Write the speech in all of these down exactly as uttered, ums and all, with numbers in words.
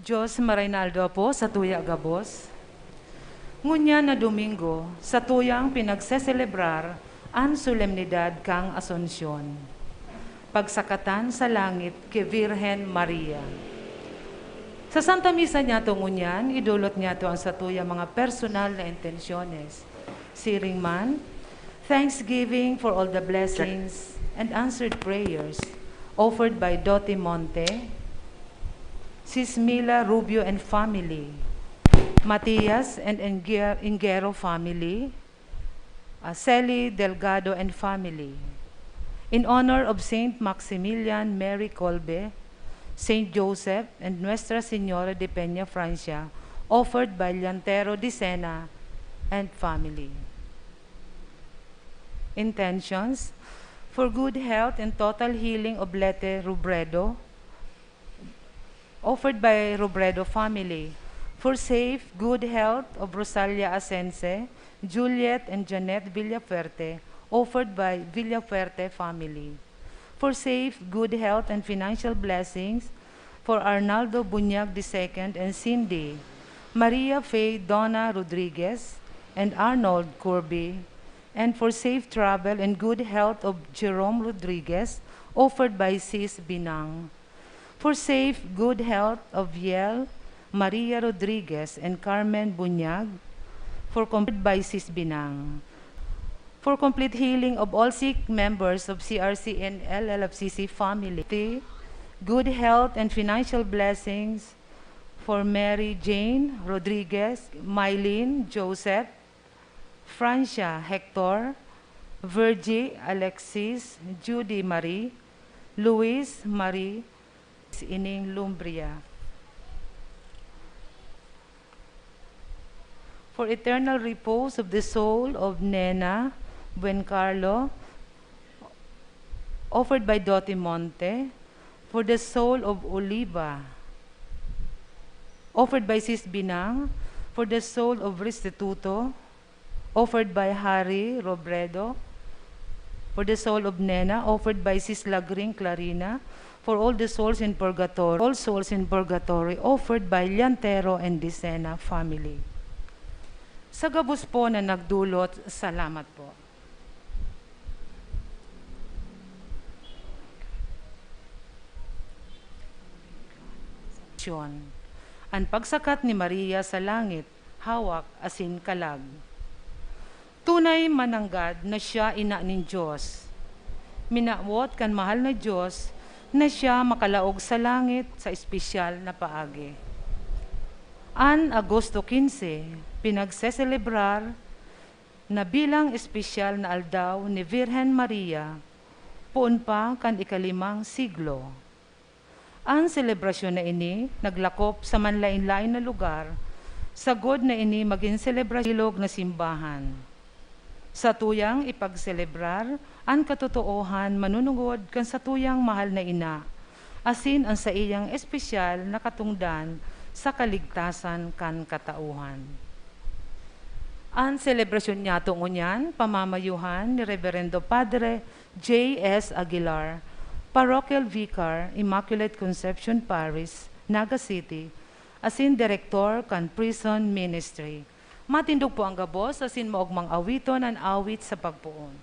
Dios, maray na aldaw po sa tuya gabos. Ngunyan na Domingo, sa tuyang pinagseselebrar an solemnidad kan Asunsyon, pagsakatan sa langit ki Virgen Maria. Sa Santa Misa niyato ngunyan, idolot niyato an satuyang mga personal na intensyones. Siring man, thanksgiving for all the blessings and answered prayers offered by Doti Monte, Sis Mila Rubio and family, Matias and Enguer-, Enguero family, uh, Celi Delgado and family. In honor of Saint Maximilian Mary Kolbe, Saint Joseph, and Nuestra Señora de Peña Francia, offered by Llantero Dicena and family. Intentions: for good health and total healing of Lete Robredo, offered by Robredo family. For safe, good health of Rosalia Asense, Juliet and Janet Villafuerte, offered by Villafuerte family. For safe, good health and financial blessings for Arnaldo Bunyag the second and Cindy, Maria Faye Donna Rodriguez, and Arnold Kirby, and for safe travel and good health of Jerome Rodriguez, offered by Sis Binang. For safe, good health of Yel, Maria Rodriguez, and Carmen Bunyag, for com-, by Sis Binang. For complete healing of all sick members of C R C and L L F C C family. Good health and financial blessings for Mary Jane Rodriguez, Mylene Joseph, Francia Hector, Virgie Alexis, Judy Marie, Luis Marie, Ining Lumbria. For eternal repose of the soul of Nena Buencarlo, offered by Doti Monte, for the soul of Oliva, offered by Sis Binang, for the soul of Restituto, offered by Harry Robredo, for the soul of Nena, offered by Sis Lagring Clarina, for all the souls in purgatory, all souls in purgatory, offered by Llantero and Dicena family. Sa gabos po na nagdulot, salamat po. An pagsakat ni Maria sa langit, hawak asin kalag. Tunay mananggad na siya ina nin Dios. Minawot kan mahal na Dios na siya makalaog sa langit sa espesyal na paagi. An Agosto quince, pinagseselebrar na bilang espesyal na aldaw ni Virgen Maria, poon pa kan ikalimang siglo. An selebrasyon na ini naglakop sa manlaen-laen na lugar, sagod na ini magin selebrasyon sa bilog na simbahan. Satuyang ipagselebrar an katotoohan manunungod kan satuyang mahal na ina, asin an saiyang espesyal na katongdan sa kaligtasan kan katauhan. An selebrasyon niyato ngunyan, pamamayuhan ni Reverendo Padre J S Aguilar, Parochial Vicar, Immaculate Conception Parish, Naga City, asin Direktor kan Prison Ministry. Matindog po ang gabos asin maogmang awiton an awit sa pagpoon.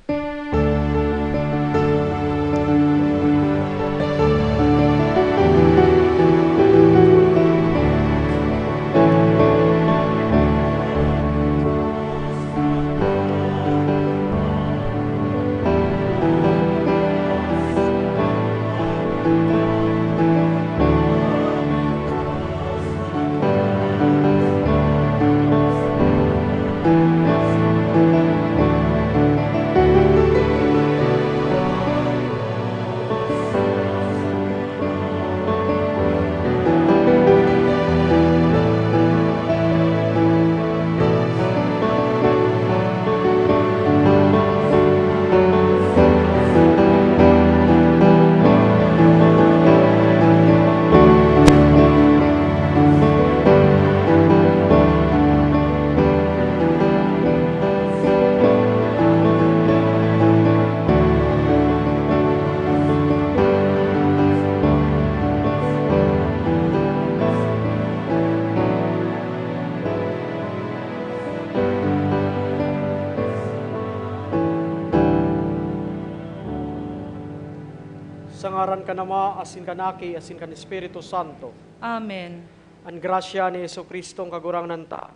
Sa ngaran kan Ama, asin kan Aki, asin kan Espiritu Santo. Amen. An grasya ni Jesu-Cristong Kagurangnan ta,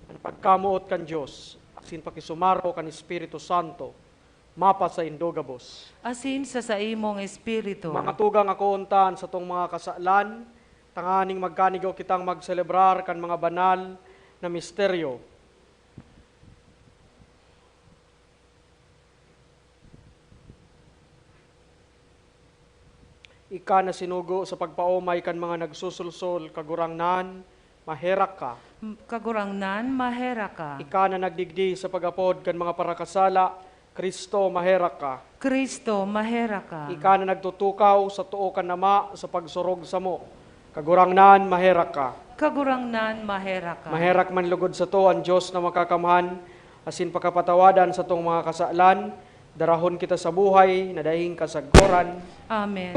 an pagkamoot kan Dios, asin pakisumaro kan Espiritu Santo, mapasaindo gabos. Asin sa saimong espiritu. Mga tugang, akoon ta an satong mga kasalan, tanganing magkanigo kitang magselebrar kan mga banal na misteryo. Ika na sinugo sa pagpaomay kan mga nagsusulsol, Kagurangnan, maherak ka. M-, Kagurangnan, maherak ka. Ika na nagdigdi sa pag-apod kan mga parakasala, Cristo, maherak ka. Cristo, maherak ka. Ika na nagtutukaw sa too kan Ama sa pagsurog samo, Kagurangnan, maherak ka. Kagurangnan, maherak ka. Maherak man lugod sato an Dios na Makakamhan, asin pakapatawadan satong mga kasalan, darahon kita sa buhay na daing kasagkoran. Amen.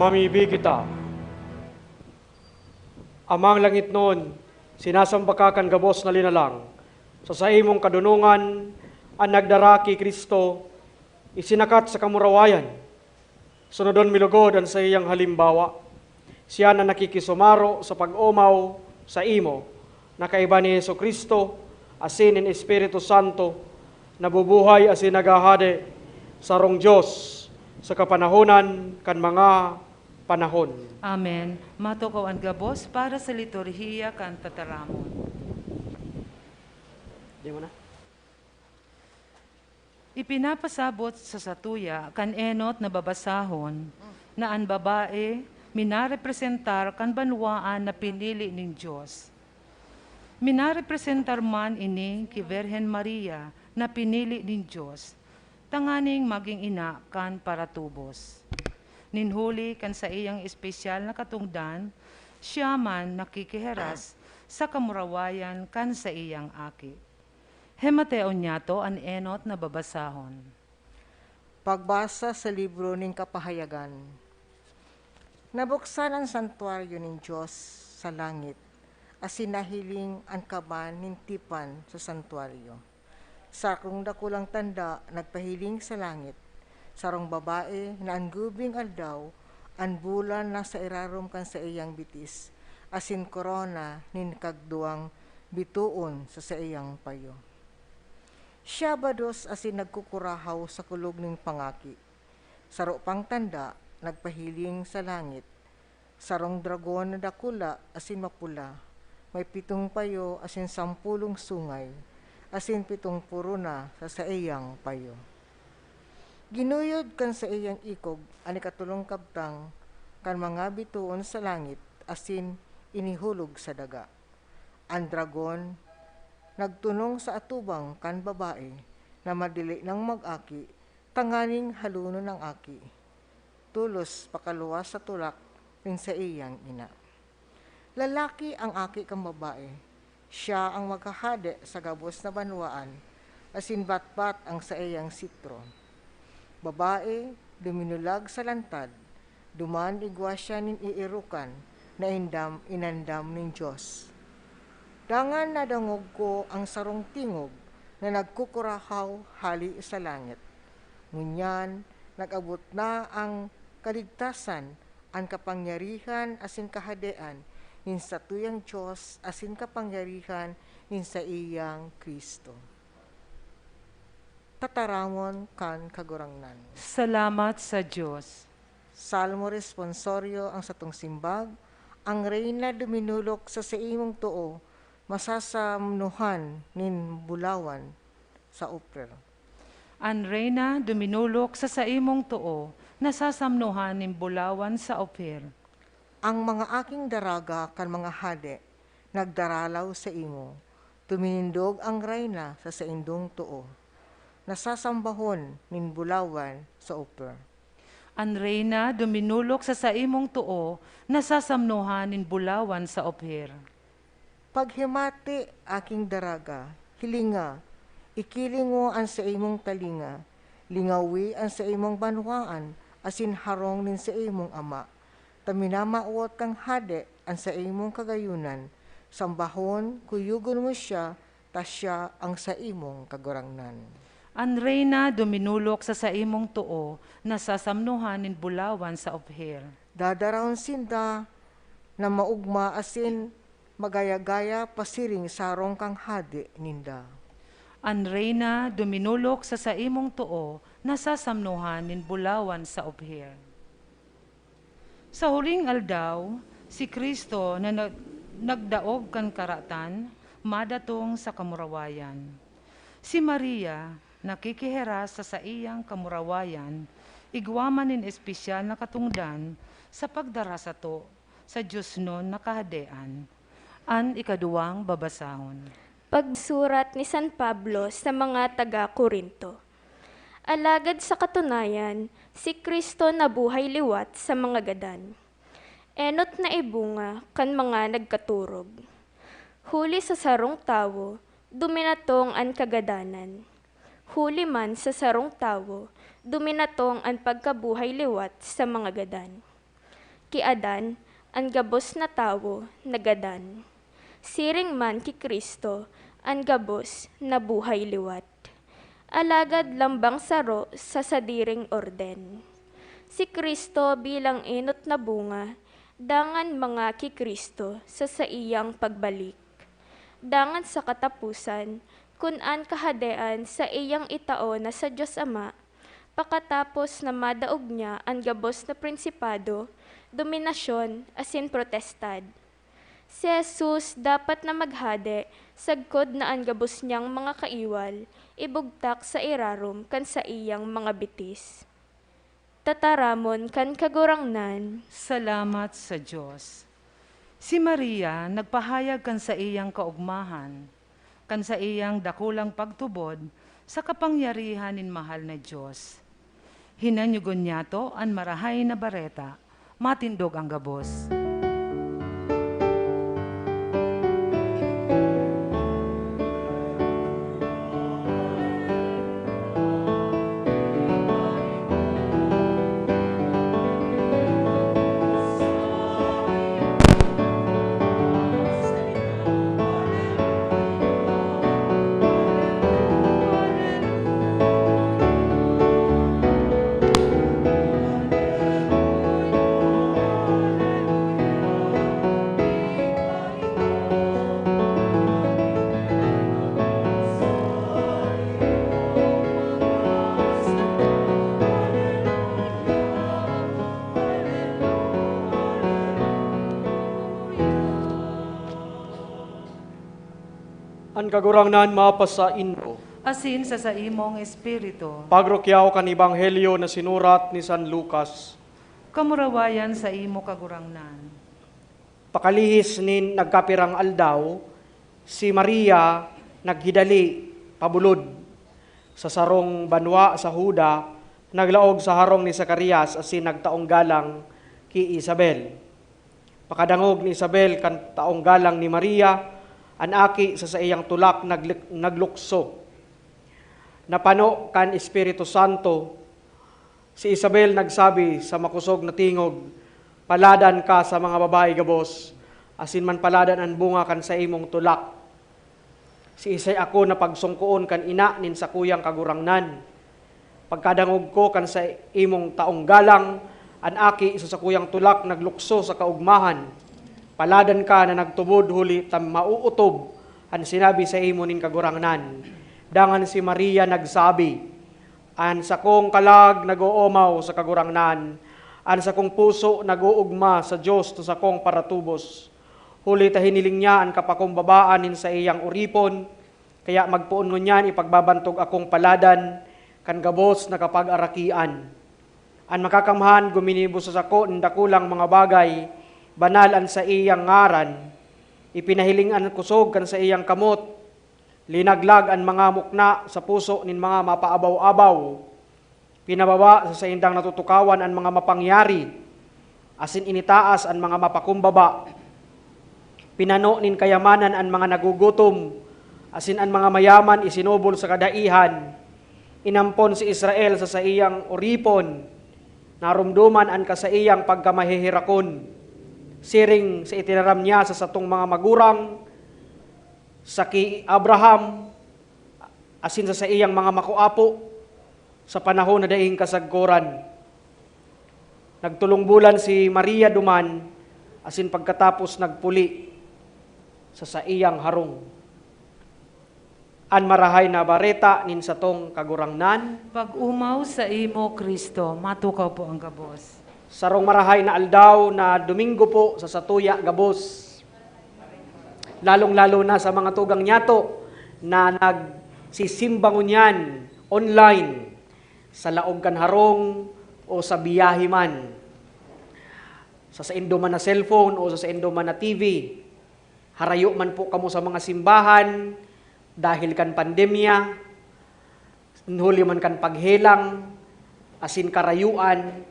Mamibi kita. Amang langitnon, sinasamba ka kan gabos na linalang. Sa saimong kadonongan, an nagdara ki Cristo, isinakat sa kamurawayan. Sunodon mi logod an saiyang halimbawa. Siya na nakikisumaro sa pag-omaw saimo, na kaiba ni Jesu-Cristo asin nin Espiritu Santo, nabubuhay asin naghahade, sarong Dios, sa kapanahonan kan mga panahon. Amen. Matukaw an gabos para sa liturhiya kan tataramon. Di mo na? Ipinapasabot sa satuya kan enot na babasahon na an babae minarepresentar kan banwaan na pinili nin Dios. Minarepresentar man ini ki Birhen Maria na pinili nin Dios tanganing magin ina kan paratubos. Nin huli kan saiyang espesyal na katongdan, siya man nakikihiras sa kamurawayan kan saiyang aki. Hemateon niyato an enot na babasahon. Pagbasa sa libro nin Kapahayagan. Nabuksan an santuaryo nin Dios sa langit, asin nahiling an kaban nin tipan sa santuaryo. Sarong dakulang tanda nagpahiling sa langit, sarong babae na an gubing aldaw, an bulan nasa irarom kan saiyang bitis, asin korona nin kagduwang bitoon sa saiyang payo. Siya bados asin nagkukurahaw sa kulog nin pangaki. Saro pang tanda nagpahiling sa langit, sarong dragon na dakula asin mapula, may pitong payo asin sampolong sungay, asin pitong poro na sa saiyang payo. Ginuyod kan saiyang ikog an ikatolong kabtang kan mga bitoon sa langit asin inihulog sa daga. An dragon nagtunong sa atubang kan babae na madali nang mag-aki tanganing halonon ang aki, tolos pakaluwas sa tulak nin saiyang ina. Lalaki an aki kan babae, siya an maghahade sa gabos na banwaan, asin batbat an saiyang sitro. Babae, duminulag sa lantad, duman igwa siya nin eerokan na indam, inandam nin Dios. Dangan nadangog ko an sarong tingog na nagkukurahaw hale sa langit. Ngunyan, nag-abot na an kaligtasan, an kapangyarihan asin kahadean nin satuyang Dios asin kapangyarihan nin saiyang Cristo. Tataramon kan Kagurangnan. Salamat sa Dios. Salmo Responsorio, an satong simbag. An Reyna duminolok sa saimong too, masasamnohan nin bulawan sa Ophir. An Reyna duminolok sa saimong too, nasasamnohan nin bulawan sa Ophir. An mga aking daraga kan mga hade nagdaralaw saimo. Tuminindog an Reyna sa saindong too, nasasambahon nin bulawan sa Ophir. An Reyna duminolok sa saimong too, nasasamnohan nin bulawan sa Ophir. Paghimati, aking daraga, hilinga, ikilingo an saimong talinga, lingawi an saimong banwaan asin harong nin saimong ama, ta minamawot kan hade an saimong kagayonan. Sambahon, kuyogon mo siya, ta siya an saimong Kagurangnan. An Reyna duminolok sa saimong too, nasasamnohan nin bulawan sa Ophir. Dadarahon sinda na maogma asin magaya-gaya pasiring sa harong kan hade ninda. An Reyna duminolok sa saimong too, nasasamnohan nin bulawan sa Ophir. Sa huling aldaw, si Cristo na nag-, nagdaog kan karatan, madatong sa kamurawayan. Si Maria, nakikihiras sa saiyang kamurawayan, igwa man nin espesyal na katongdan sa pagdara sato sa diosnon na Kahadean. An ikaduwang babasahon. Pagsurat ni San Pablo sa mga taga Corinto. Alagad sa katunayan, si Cristo nabuhay liwat sa mga gadan. Enot na ibunga kan mga nagkatorog. Huli sa sarong tawo, duminatong an kagadanan. Huli man sa sarong tawo, duminatong an pagkabuhay liwat sa mga gadan. Ki Adan, an gabos na tawo nagadan. Siring man ki Cristo, an gabos nabuhay liwat. Alagad lambang saro sa sadiring orden. Si Cristo bilang enot na bunga, dangan mga ki Cristo sa saiyang pagbalik. Dangan sa kataposan, kun an Kahadean saiyang itao na sa Dios Ama, pakatapos na madaog niya an gabos na prinsipado, dominasyon, asin potestad. Si Jesus dapat na maghade sagkod na an gabos niyang mga kaiwal ibugtak sa irarom kan saiyang mga bitis. Tataramon kan Kagurangnan. Salamat sa Dios. Si Maria nagpahayag kan saiyang kaogmahan, kan saiyang dakulang pagtubod sa kapangyarihan nin mahal na Dios. Hinanyogon niyato an Marahay na Bareta. Matindog an gabos. An Kagurangnan mapasaindo. Asin sa saimong espiritu. Pagrukyaw kan Ebanghelyo na sinurat ni San Lucas. Kamurawayan sa imo, Kagurangnan. Pakalihis nin nagkapirang aldaw, si Maria naghidali pabulod sa sarong banwa sa Juda, naglaog sa harong ni Zacarias asin nagtaong galang ki Isabel. Pakadangog ni Isabel kan taong galang ni Maria, an aki sa saiyang tulak naglik- naglukso. Napano kan Espiritu Santo, si Isabel nagsabi sa makosog na tingog, "Paladan ka sa mga babayi gabos, asin manpaladan an bunga kan saimong tulak." Siisay ako na pagsongkoon kan ina nin sakuyang kagurangnan? Pagkadangog ko kan sa imong taong galang, an aki sa sakuyang tulak naglukso sa kaugmahan. Paladan ka na nagtubod huli ta mauotob an sinabi sa imo nin Kagurangnan. Dangan si Maria nagsabi, "An sakong kalag nag-oomaw sa Kagurangnan, an sakong puso nag-oogma sa Dios na sakong paratubos." Huli ta hiniling niya an kapakumbabaan nin saiyang oripon, kaya magpoon ngunyan ipagbabantog akong paladan kan gabos na kapagarakian. An Makakamhan guminibo sa sako nin dakulang mga bagay, banal an saiyang ngaran. Ipinahiling an kusog kan saiyang kamot, linaglag an mga mukna sa puso nin mga mapaabaw-abaw. Pinababa sa saindang natutukawan an mga mapangyari, asin initaas an mga mapakumbaba. Pinano nin kayamanan an mga nagugutom, asin an mga mayaman isinubol sa kadaihan. Inampon si Israel sa saiyang oripon, naromdoman an kasaiyang pagkamaheherakon. Siring sa itinaram niya sa satong mga magurang, sa ki Abraham, asin sa saiyang mga makoapo, sa panahon na daing kasagkoran. Nagtolong bulan si Maria duman, asin pagkatapos nagpuli sa saiyang harong. An Marahay na Bareta nin satong Kagurangnan. Pag-omaw saimo, Cristo. Matukaw po ang gabos. Sarong marahay na aldaw na Domingo po sa satuya gabos. Lalong-lalo na sa mga tugang niyato na nagsisimba ngunyan online, sa laog kan harong o sa biyahe man. Sa saindo man na cellphone o sa saindo man na T V, harayo man po kamo sa mga simbahan dahil kan pandemya, huli man kan paghelang, asin karayuan,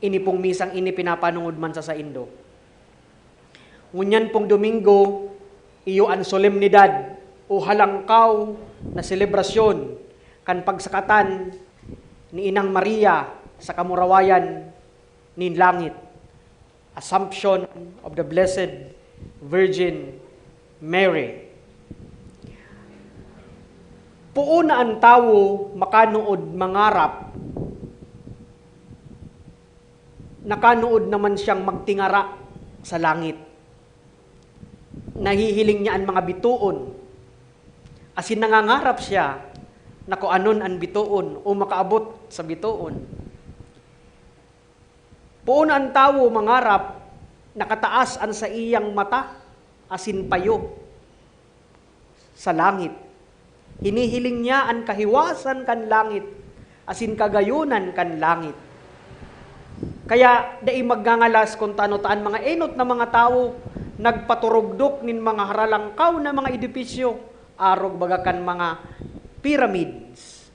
ini pong misang ini pinapanungod man sa saindo. Ngunyan pong Domingo, iyo an solemnidad o halangkaw na selebrasyon kan pagsakatan ni Inang Maria sa kamurawayan nin langit. Assumption of the Blessed Virgin Mary. Poon na an tawo makanood mangarap, nakanood naman siyang magtingara sa langit. Nahihiling niya an mga bitoon, asin nangangarap siya na kuanon an bitoon o makaabot sa bitoon. Poon an tawo mangarap, nakataas an saiyang mata asin payo sa langit. Hinihiling niya an kahiwasan kan langit asin kagayonan kan langit. Kaya dai magngangalas kun tano ta an mga enot na mga tawo nagpaturugdok nin mga haralangkaw na mga edipisyo, arog baga kan mga pyramids.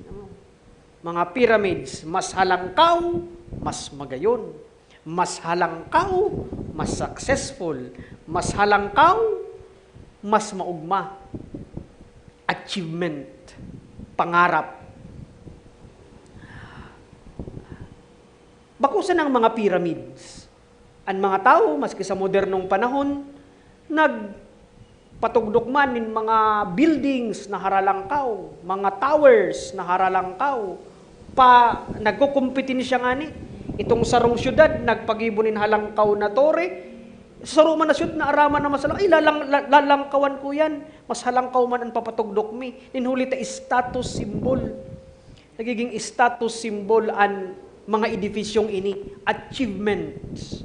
Mga pyramids, mas halangkaw, mas magayon. Mas halangkaw, mas successful. Mas halangkaw, mas maugma. Achievement, pangarap. Bako sanang mga pyramids. An mga tawo, maski sa modernong panahon, nagpatugdok man nin mga buildings na haralangkaw, mga towers na haralangkaw, pa nagkokompetensya ngani. Itong sarong syudad nagpagibo nin halangkaw na tore, saro man na syudad na araman na mas halang-, ay, lalang-, la-, lalangkawan ko yan, mas halangkaw man an papatugdok mi. Nin huli ta status symbol. Nagiging status symbol an mga edipisyong ini, achievements.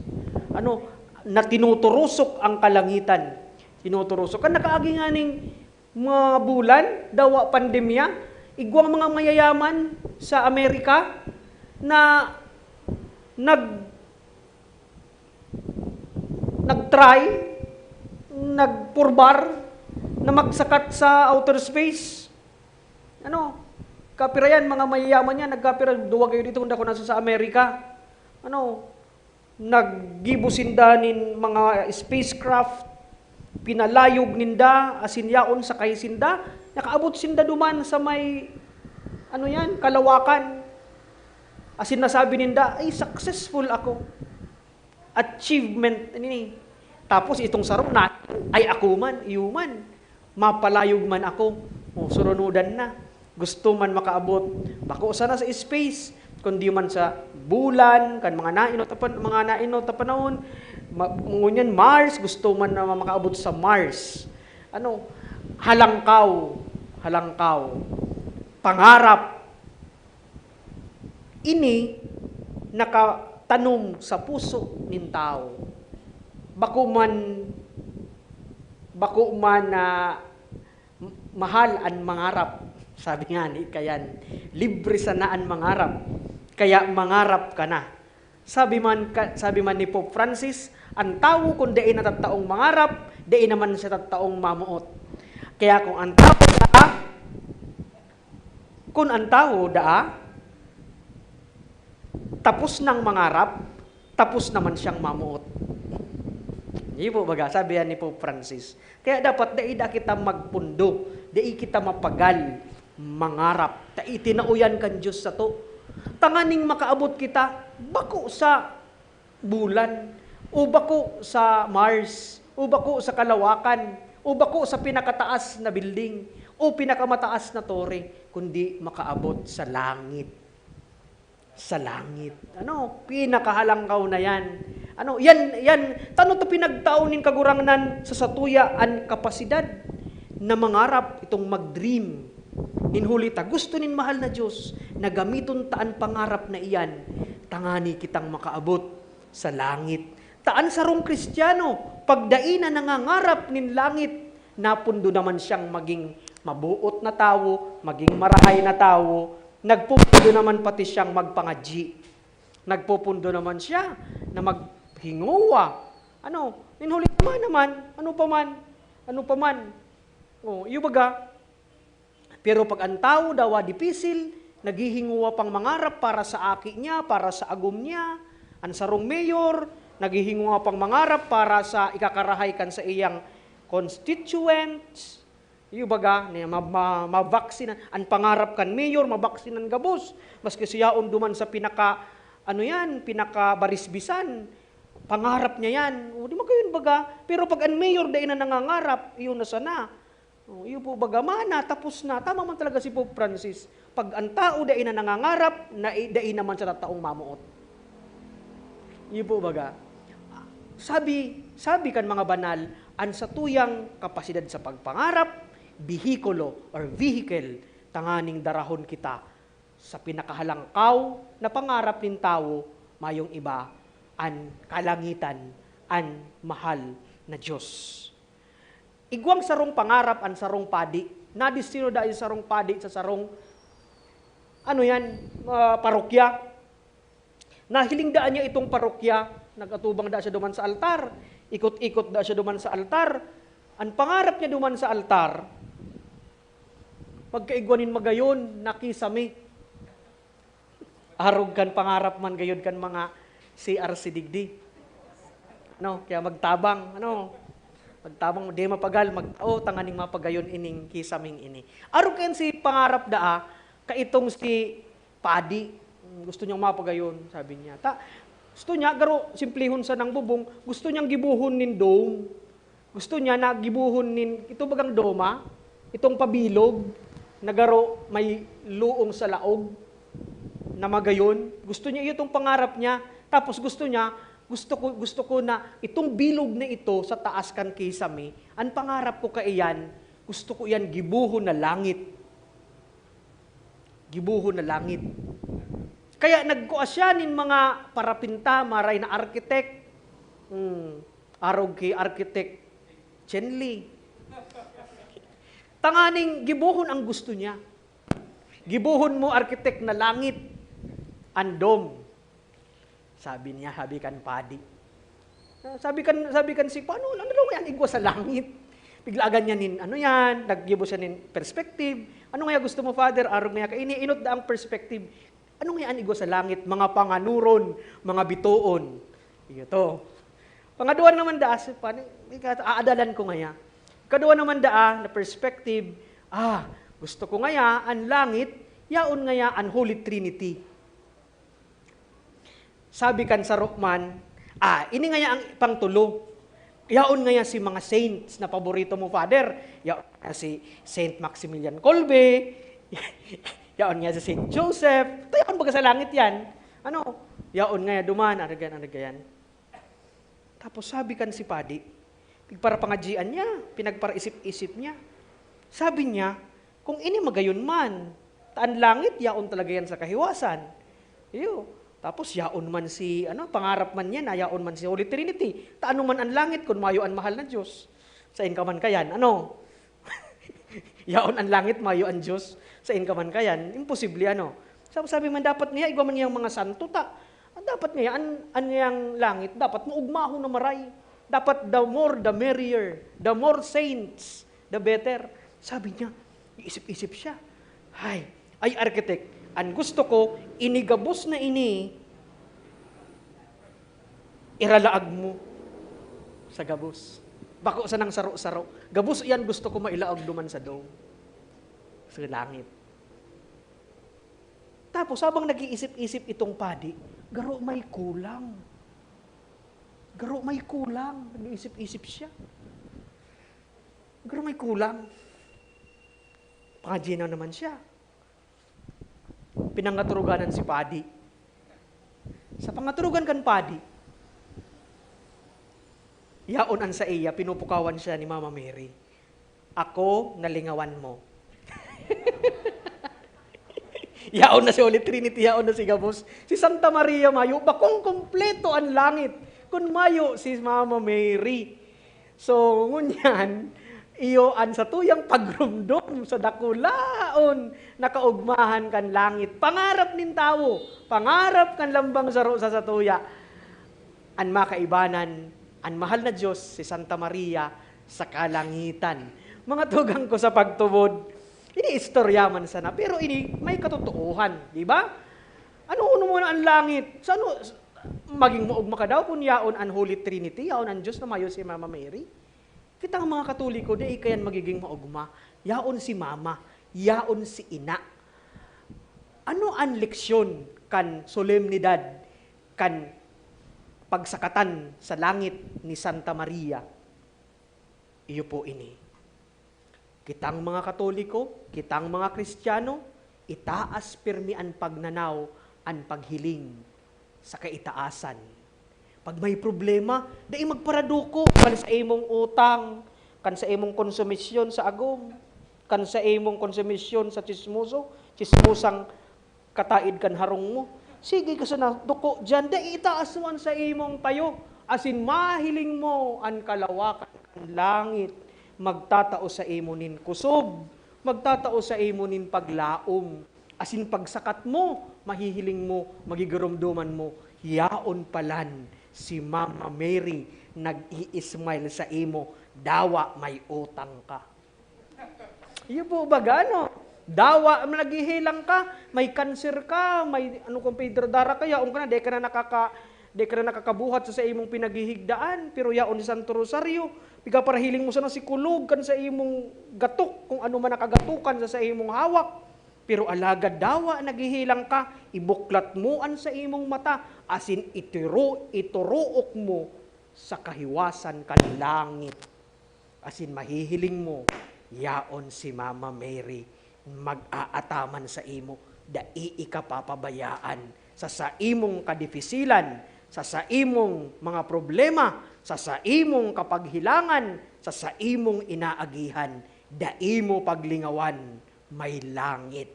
Ano, na tinuturusok ang kalangitan. Tinuturusok. Kan nakaagi nga ning mga bulan, dawa pandemya, igwang mga mayayaman sa Amerika na nag-, nag-try, nagpurbar na magsakat sa outer space. Ano, kapira yan, mga mayayaman yan, nagkapira, duwa kayo dito, kung ako nasa sa Amerika. Ano, naggibo sinda nin mga spacecraft, pinalayog ninda, asin yaon sakay sinda, nakaabot sinda duman sa may, ano yan, kalawakan. Asin nasabi ninda, "Ay, successful ako. Achievement ini." Tapos itong sarong na, "Ay, ako man, iyo man. Mapalayog man ako." O, surunudan na. Gusto man makaabot, bako sana sa space, kundi man sa bulan, kan mga nainot a pan-, mga nainot a panahon, ma-, ngunyan Mars, gusto man na makaabot sa Mars. Ano, halangkaw, halangkaw, pangarap. Ini nakatanom sa puso nin tawo. Bako man, bako man na mahal an mangarap. Sabi nga ni kayan, "Libre sana an mangarap, kaya mangarap ka na." Sabi man ka, sabi man ni Pope Francis, "An tawo kun dai na tattaong mangarap, dai naman siya tattaong mamoot." Kaya kung an tawo daa, kun an tawo daa, tapos nang mangarap, tapos naman siyang mamoot. Iyo po baga, sabi yan ni Pope Francis. Kaya dapat dai da kita magpundo, dai kita mapagal mangarap. Ta itinao yan kan Diyos sato. Tanganing makaabot kita, bako sa bulan, o bako sa Mars, o bako sa kalawakan, o bako sa pinakataas na building, o pinakamataas na tore, kundi makaabot sa langit. Sa langit. Ano? Pinakahalangkaw na yan. Ano? Yan, yan. Tano ta pinagtao nin Kagurangnan sa satuya an kapasidad na mangarap, itong mag-dream. Nin huli ta, gusto nin mahal na Diyos na gamiton ta an pangarap na iyan, tangani kitang makaabot sa langit. Ta an sarong Kristiyano, pag dai na nangangarap nin langit, napundo naman siyang maging maboot na tawo, maging marahay na tawo, nagpupundo naman pati siyang magpangadyi. Nagpupundo naman siya na maghingowa. Ano, nin huli naman, ano pa man, ano pa man. Oh, iyo baga, pero pag an tawo dawa dipisil, naghihingowa pang mangarap para sa aki niya, para sa agom niya. An sarong mayor, naghihingowa pang mangarap para sa ikakarahay kan saiyang constituents. Iyo baga, ni ma-, ma-, mabaksinan. An pangarap kan mayor, mabaksinan gabos. Maski siya on duman sa pinaka, ano yan, pinakabarisbisan. Pangarap niya yan. O, di magayon baga. Pero pag an mayor dai na nangangarap, iyo na sana. Oh, iyo po baga, mana, tapos na. Tama man talaga si Pope Francis. Pag an tao dai na nangangarap, na, dai naman sa tataong mamoot. Iyo po baga. Sabi, sabi kan mga banal, an satuyang kapasidad sa pagpangarap, bihikulo or vehicle, tanganing darahon kita sa pinakahalangkaw na pangarap nin tawo, mayong iba, an kalangitan, an mahal na Diyos. Igwang sarong pangarap an sarong padi. Nadestino daa an sarong padi sa sarong, ano yan, ah, parokya. Nahiling daa niya itong parokya, nag-atubang daa siya duman sa altar, ikot-ikot daa siya duman sa altar. An pangarap niya duman sa altar, magkaigwa nin magayon na kisame. Arog kan pangarap man gayod kan mga C R C digdi. No, kaya magtabang, ano, magtabang, di mapagal, magtao, tanganing mapagayon ining kisaming ini. Arog kayan si pangarap daa, kaitong si Padi, gusto niyang mapagayon, sabi niya. Ta, gusto niya, garo, simplihon sa nang bubong, gusto niyang gibohon nin dome. Gusto niya na gibohon nin, ito bagang doma, itong pabilog, na garo may luong sa laog, na magayon. Gusto niya, iyo itong pangarap niya. Tapos gusto niya, gusto ko, gusto ko na itong bilog na ito sa taas kan kisame, an pangarap ko kaiyan, gusto ko iyan gibohon na langit. Gibohon na langit. Kaya nagkua siya nin mga parapinta, maray na architect. Hmm, arog ki Architect Chen Li. Tanganing gibohon ang gusto niya. "Gibohon mo, arkitek, na langit an dome." Sabi niya, sabi kan padi. Ah, sabi kan, sabi kan si, "Paano, ano daw yan, igwa sa langit?" Biglaan niya nin, ano yan, naggibo siya nin perspective. "Ano ngaya gusto mo, Father?" Arog niya kaini, inot da ang perspective. "Ano ngaya an igwa sa langit? Mga panganuron, mga bitoon." Iyo to. Pangadwa naman daa, si, paano, ika-, aadalan ko ngaya. Kadwa naman daa na perspective, "Ah, gusto ko ngaya an langit, yaon ngaya an Holy Trinity." Sabi kan saro man, "Ah, ini ngaya ang pangtulo. Yaon ngaya si mga saints na paborito mo, Father. Yaon ngaya si Saint Maximilian Kolbe, yaon ngaya si Saint Joseph. Tayaon baga sa langit yan. Ano? Yaon ngaya duman, aragayan, aragayan." Tapos sabi kan si padi, pigparapangadyian niya, pinagparaisip-isip niya. Sabi niya, "Kung ini magayon man, ta an langit yaon talaga yan sa kahiwasan." Iyo. Tapos yaon man si, ano, pangarap man niya na yaon man si Holy Trinity. Ta ano man an langit kun mayo an mahal na Diyos? Sain ka man kayan, ano? Yaon an langit, mayo an Diyos. Sain ka man kayan? Imposible, ano? Sa-, sabi man, dapat niya, igwa man niyang mga santo ta. Dapat niya, an, an niyang langit, dapat maugmahon na maray. Dapat the more, the merrier. The more saints, the better. Sabi niya, iisip-isip siya. Hay, ay, arkitek, an gusto ko, ini gabos na ini, iralaag mo sa gabos. Bako sanang saro-saro. Gabos iyan gusto ko mailaag duman sa dome. Sa langit. Tapos, habang nag-iisip-isip itong padi, garo may kulang. Garo may kulang. Nag-iisip-isip siya. Garo may kulang. Pangadyi na naman siya. Pinangaturuganan si padi. Sa pangaturugan kan padi, yaon an saiya, pinupukawan siya ni Mama Mary. "Ako, nalingawan mo." Yaon na si Holy Trinity, yaon na si gabos. Si Santa Maria mayo, bakong kompleto an langit kun mayo si Mama Mary. So, ngunyan, iyo an satuyang pagromdom sa dakulaon na kaugmahan kan langit. Pangarap nin tawo, pangarap kan lambang saro sa satuya. An makaibanan, an mahal na Diyos, si Santa Maria sa kalangitan. Mga tugang ko sa pagtubod, ini istorya man sana, pero ini may katotoohan, di ba? Ano, ano mo na an langit? Sa ano, maging maugma ka daw kun yaon an Holy Trinity, yaon an Diyos na mayo si Mama Mary? Kitang mga Katoliko, dai kayan magiging maogma. Yaon si Mama, yaon si Ina. Ano an leksyon kan solemnidad, kan pagsakatan sa langit ni Santa Maria? Iyo po ini. Kitang mga Katoliko, kitang mga Kristiyano, itaas pirmi an pagnanaw, an paghiling sa kaitaasan. Pag may problema, dai magparaduko kan sa imong utang, kan sa imong konsumisyon sa agom, kan sa imong konsumisyon sa tsismoso, tsismosang kataid kan harong mo. Sige ka sana, duko diyan, dai itaas mo an sa imong payo, asin mahiling mo an kalawakan kan langit, magtatao sa imo nin kusog, magtatao sa imo nin paglaom. Asin pagsakat mo, mahihiling mo, magigiromdoman mo, yaon palan si Mama Mary nag-i-smile sa imo, dawa may utang ka. Iyo po baga, no? Dawa, naghihilang ka, may kanser ka, may ano kung Pedro Dara ka, yaon ka na, di ka na nakaka-, di ka na nakakabuhat sa, sa imong pinaghihigdaan, pero yaon si Santo Rosario, pigaparahiling mo sana sikolog kan sa imong gatok, kung ano man nakagatokan sa, sa imong hawak. Pero alagad dawa naghihilang ka, ibuklat mo an sa imong mata, asin ituro-, ituruok mo sa kahiwasan kan langit. Asin mahihiling mo, yaon si Mama Mary, mag-aataman sa imo, dai ika papabayaan sa saimong kadifisilan, sa saimong mga problema, sa saimong kapaghilangan, sa saimong inaagihan, dai mo paglingawan, may langit.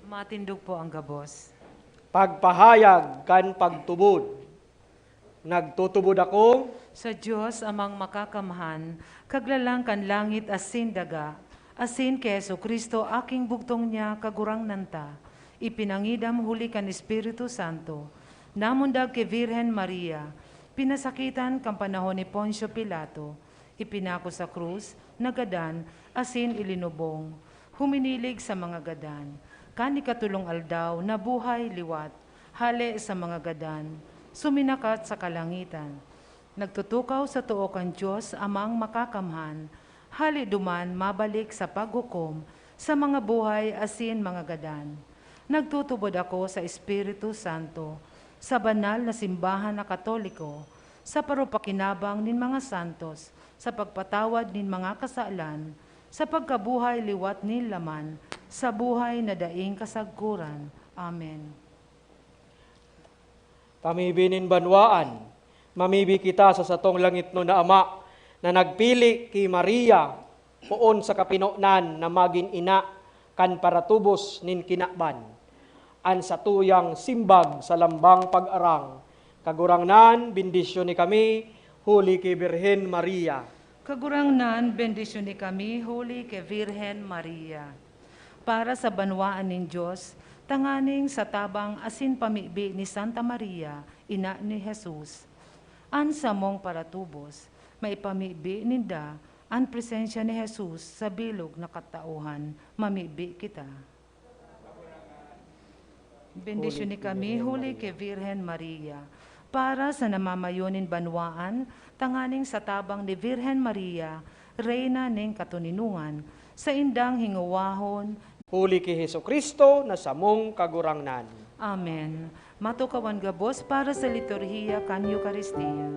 Matindog po ang gabos. Pagpahayag kan pagtubod. Nagtutubod ako sa Dios Amang Makakamhan, Kaglalang kan langit asin daga, asin ki Jesu-Cristo, aking bugtong niya, Kagurangnan ta, ipinangidam huli kan Espiritu Santo, namundag ki Virgen Maria, pinasakitan kan panahon ni Poncio Pilato, ipinako sa krus, nagadan, asin ilinubong. Huminilig sa mga gadan. Kan ikatolong aldaw, nabuhay liwat, hale sa mga gadan, suminakat sa kalangitan. Nagtutukaw sa too kan Dios Amang Makakamhan, hale duman mabalik sa paghukom sa mga buhay asin mga gadan. Nagtutubod ako sa Espiritu Santo, sa banal na simbahan na Katoliko, sa parupakinabang nin mga santos, sa pagpatawad nin mga kasalan, sa pagkabuhay liwat nin laman, sa buhay na daing kasagkoran. Amen. Pamibi nin banwaan, mamibi kita sa satong langitnon na Ama, na nagpili ki Maria poon sa kapinonan na magin ina kan paratubos nin kinaban. An satuyang simbag sa lambang pag-arang, Kagurangnan, bendisyoni kami huli ki Birhen Maria. Kagurangnan, bendisyoni kami huli ki Virgen Maria. Para sa banwaan nin Dios, tanganing sa tabang asin pamibi ni Santa Maria, ina ni Jesus, an samong paratubos, maipamibi ninda an presensya ni Jesus sa bilog na katauhan. Mamibi kita. Bendisyoni kami huli ki Virgen Maria. Para sa namamayo nin banwaan, tanganing sa tabang ni Virgen Maria, Reyna nin katoninongan, saindang hingowahon, huli ki Jesu-Cristo na samong Kagurangnan. Amen. Matukawan gabos para sa liturhiya kan Eukaristia.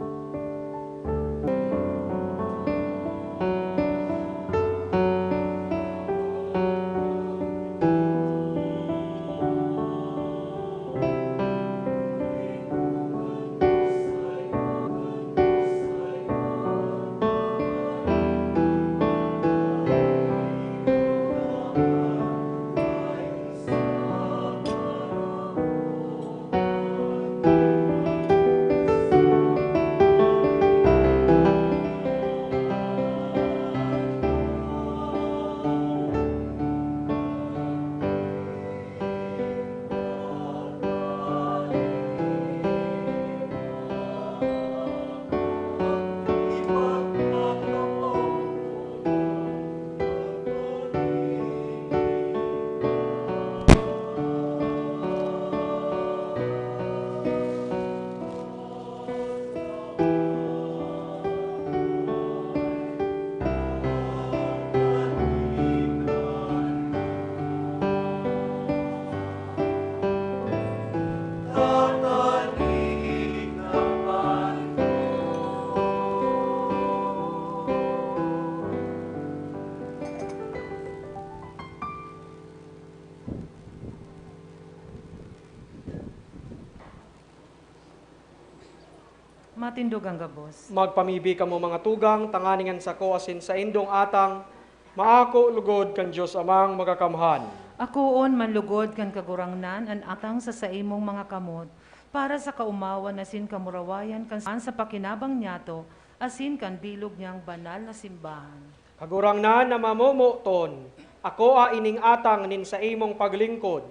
Matindog an gabos. Magpamibi kamo, mga tugang, tanganing an sako asin saindong atang maako lugod kan Dios Amang Makakamhan. Akoon man lugod kan Kagurangnan an atang sa saimong mga kamot, para sa kaomawan asin kamurawayan kan sa pakinabang niyato asin kan bilog niyang banal na simbahan. Kagurangnan na mamomoton, akoa ining atang nin saimong paglingkod.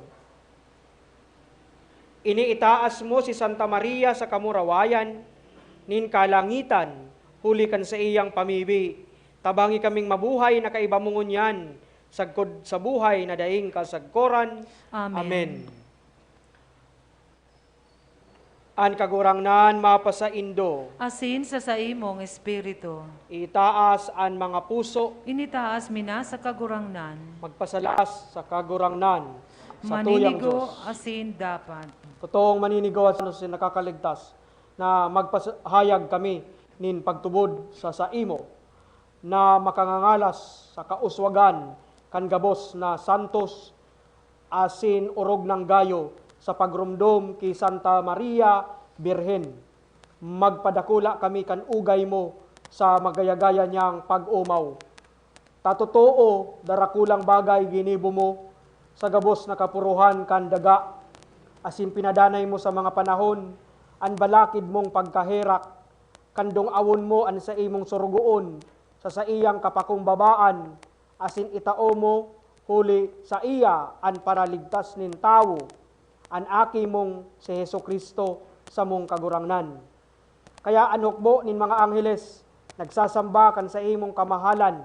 Ini itaas mo si Santa Maria sa kamurawayan nin kalangitan, huli kan saiyang pamibi. Tabangi kaming mabuhay na kaiba mo ngunyan, sagkod sa buhay na daing kasagkoran. Amen. Amen. An Kagurangnan mapasaindo. Asin sa saimong espiritu. Itaas an mga puso. Initaas mi na sa Kagurangnan. Magpasalamat sa Kagurangnan, sa tuyang Maninigo Dios. Asin dapat. Totoong maninigo at sa nakaligtas na magpahayag kami nin pagtubod sa saimo, na makangangalas sa kauswagan kan gabos na santos asin orog nang gayo sa pagromdom ki Santa Maria Birhen. Magpadakula kami kan ugay mo sa magayagaya niyang pag-omaw. Ta totoo, darakulang bagay ginibo mo sa gabos na kapurohan kan daga, asin pinadanay mo sa mga panahon an balakid mong pagkaherak, kan dong-awon mo an saimong sorogoon sa saiyang kapakumbabaan, asin itao mo huli saiya an Paraligtas nin tawo, an Aki mong si Jesu-Cristo, samong Kagurangnan. Kaya an hukbo nin mga angheles nagsasamba kan saimong kamahalan,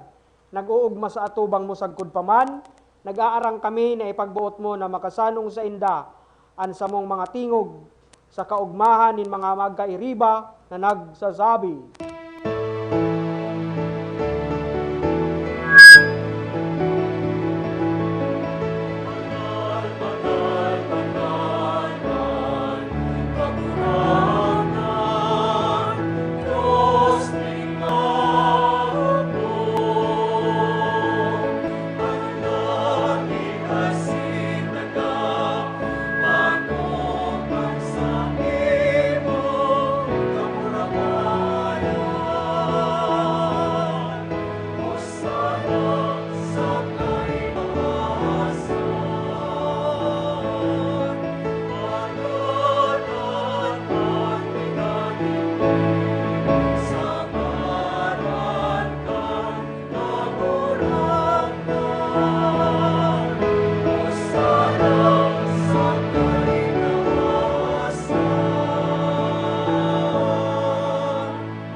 nag-oogma sa atubang mo sagkod pa man, nag-aarang kami na ipagboot mo na makasanong sainda an samong mga tingog sa kaogmahan nin mga magkairiba na nagsasabi,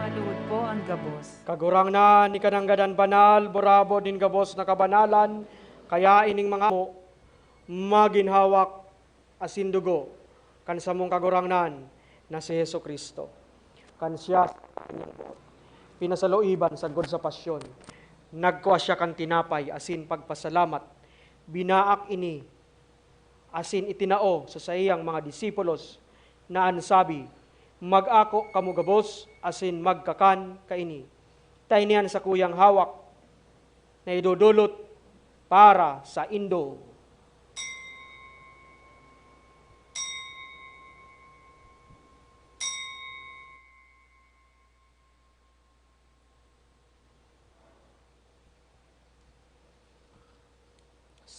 Maluhod po ang gabos. Kagurangnan, ika nanggad an banal, burabod nin gabos na kabanalan, kaya ining mga mo magin hawak asin dugo kan samong Kagurangnan na si Jesu-Cristo. Kan siya pinasaluiban sagkod sa pasyon, nagkua siya kan tinapay asin pagpasalamat, binaak ini asin itinao sa saiyang mga disipulos na an sabi, "Mag-ako kamo gabos asin magkakan kaini. Ta ini an sakuyang hawak na idodolot para saindo."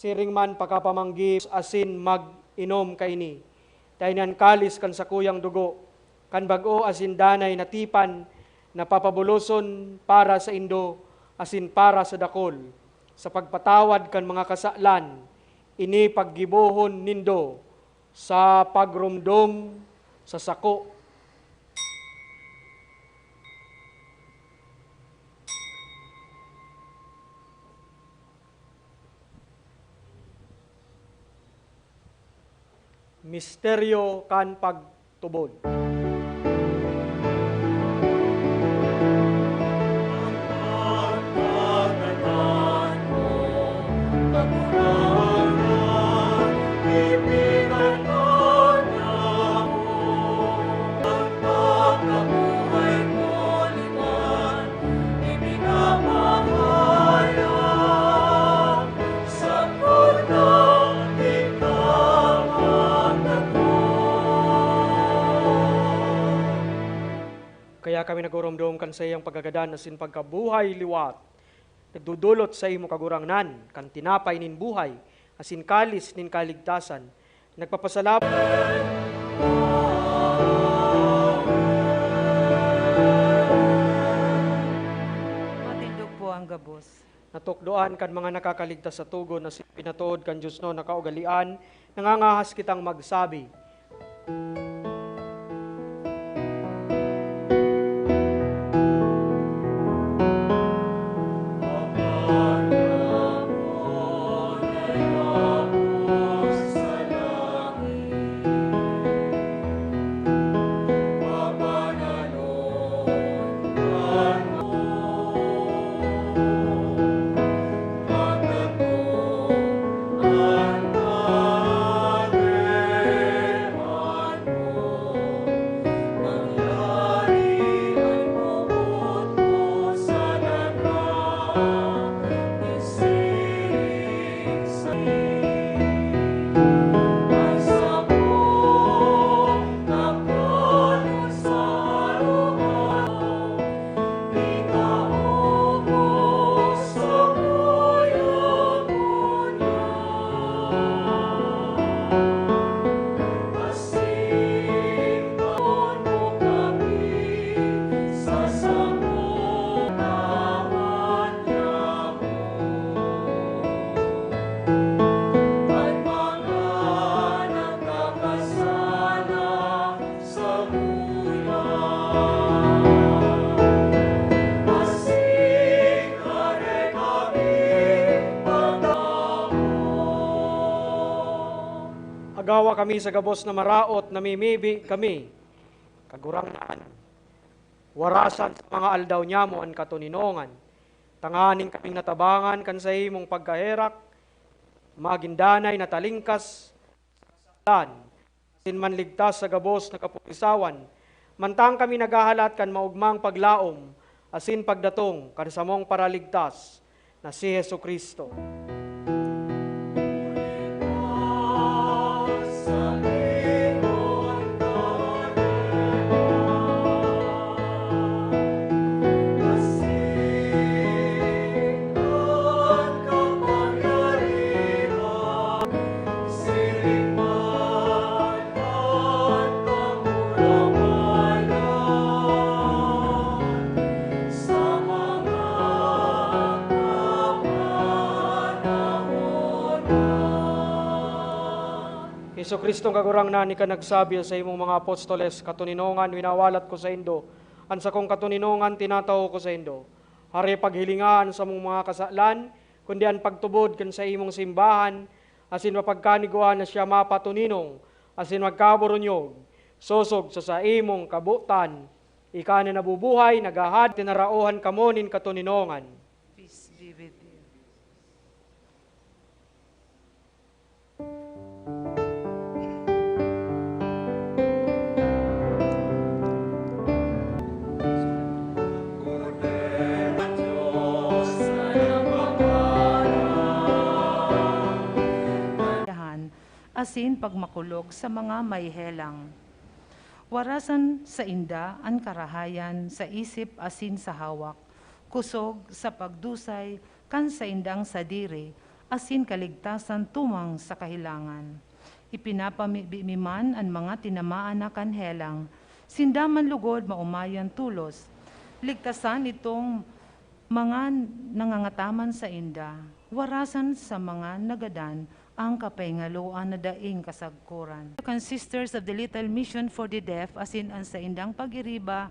Siring man pakapamanggi asin mag-inom kaini. Ta ini an kalis kan sakuyang dugo, kan bag-o asin danay na tipan, na papabuloson para saindo asin para sa dakul, sa pagpatawad kan mga kasalan. Ini paggibohon nindo sa pagromdom sa sako. Misteryo kan pagtubod. Kaya kami naguromdom kan saiyang pagkagadan asin pagkabuhay liwat. Nagdodolot sa imo, Kagurangnan, kan tinapay nin buhay asin kalis nin kaligtasan. Nagpapasalamat. Matindog po ang gabos. Natukdoan kan mga nakakaligtas sa togon na si pinatood kan Dios no na kaugalean, nangangahas kitang magsabi. Wa kami sa gabos na maraot, namimibi kami, Kagurangnan. Warasan sa mga aldaw nyamo an katoninongan, tanganing kaming natabangan kan saimong pagkaherak, magin danay na talingkas sa kasalan, asin manligtas sa gabos na kapulisawan, mantang kami naghahalat kan maogmang paglaom asin pagdatong kan samong Paraligtas na si Jesu-Cristo. Jesu-Cristong Kagurangnan, ika nagsabi sa imong mga apostoles, "Katoninongan winawalat ko saindo, an sakong katoninongan tinatao ko saindo." Hare paghilinga an samong mga kasalan, kundi an pagtubod kan saimong simbahan, asin mapagkanigwaan na siya mapatoninong asin magkaburunyog, sosog sa saimong kabotan. Ika na nabubuhay, naghahad, tinaraohan kamo nin katoninongan. Peace be with you. Asin pagmakulog sa mga may helang. Warasan sainda an karahayan sa isip asin sa hawak, kusog sa pagdusay kan saindang sadiri asin kaligtasan tumang sa kahelangan. Ipinapamibi mi man an mga tinamaan na kan helang, sinda man lugod maomayan tolos. Ligtasan itong mga nangangataman sainda, warasan sa mga nagadan ang kapaingaloan na daing kasagkoran. Kan Sisters of the Little Mission for the Deaf asin an saindang pag-iriba